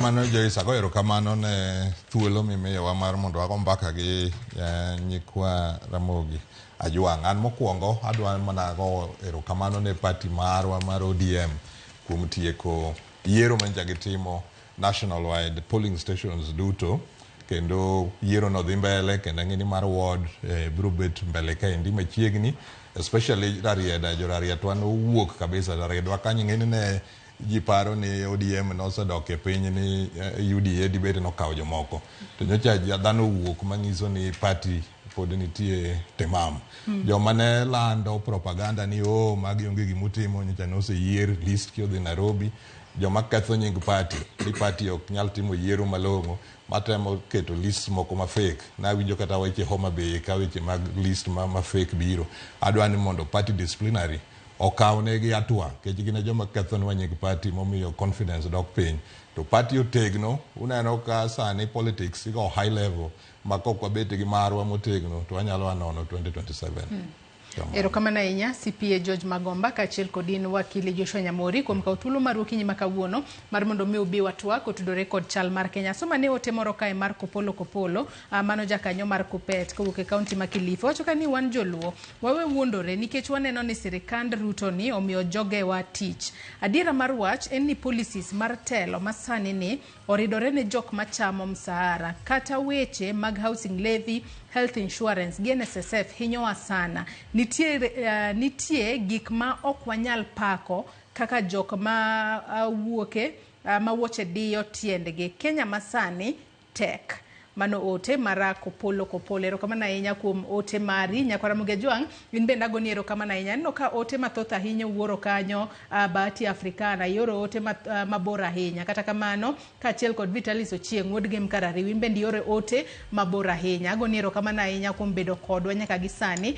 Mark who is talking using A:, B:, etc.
A: Mano Joyce, ago erokamano ne thuolo mimiyowa mar mondo wago mbaka gi nyikwa Ramogi Ajwang'. An mokwongo adwa mana go erokamano ne party marwa mar ODM kuom tieko yiero manyocha gitimo national wide polling stations duto, kendo yiero no dhi mbele, kendo ang'e ni mar ward biro bet mbele kaendi machiegni, especially Rarieda. Jo Rarietwa nowuok kabisa. Rariedwa kanyo, ing'e ni ne ji paro ni ODM nosedok e piny, ni UDA dibed nokawo jomoko, to nyocha dhano owuok manyiso ni party pod nitie temam. Joma ne lando propaganda ni o magi onge gimutimo, nyocha noseyier list ki odhi Nairobi. Joma ketho nying party ni party ok nyal timo yiero malong'o, matemo keto list moko ma fake. Nawinjo kata weche Homa Bay ka weche mag list ma fake biro. Adwa ni mondo party disciplinary okaw negi hatua, nikech gin e joma kethonwa nying party momiyo confidence dok piny. To party otegno. Uneno ka sani politics igo high level, ma kok wabet gi marwa motegno to wanyalo anono 2027. Kamano.
B: Erokamano ahinya, CPA George Magomba, kaachiel kod in, wakili Joshua Nyamori, kuom kawo thuolo mar okinyi ma kawuono mar mondo mi ubi watwak otudore kod chal mar Kenya. Soma ne ote moro kae mar Kopolo Kopolo, mano jakanyo mar Kupet kowuok e kaunti ma Kilifi. Owacho ka ni wan joluo wawe wuondore nikech waneno ni sirikand Ruto ni omiyo jogewa tich. Adiera mar wach en ni policies mar telo masani ni oridore ne jok machamo msahara, kata weche mag housing levy, health insurance gi NSSF hinyowa sana. Nitie gik ma ok wanyal pako kaka jok ma wuoke ma wuoche diyo tiendgi. Kenya masani tek. Mano ote mara Kopolo Kopolo. Erokamano ahinya kuom ote mari. Nyakwara Ramogi Ajwang', in bende agoni erokamano ahinya. Aneno ka ote mathoth ahinya wuoro kanyo. Bahati Africana ioro ote mabor ahinya. Kata kamano, kaachiel kod Vitalis Ochieng' wuod Gem Karariw, in bende ioro ote mabor ahinya. Agoni erokamano ahinya kuom bedo kodwa nyaka gi sani.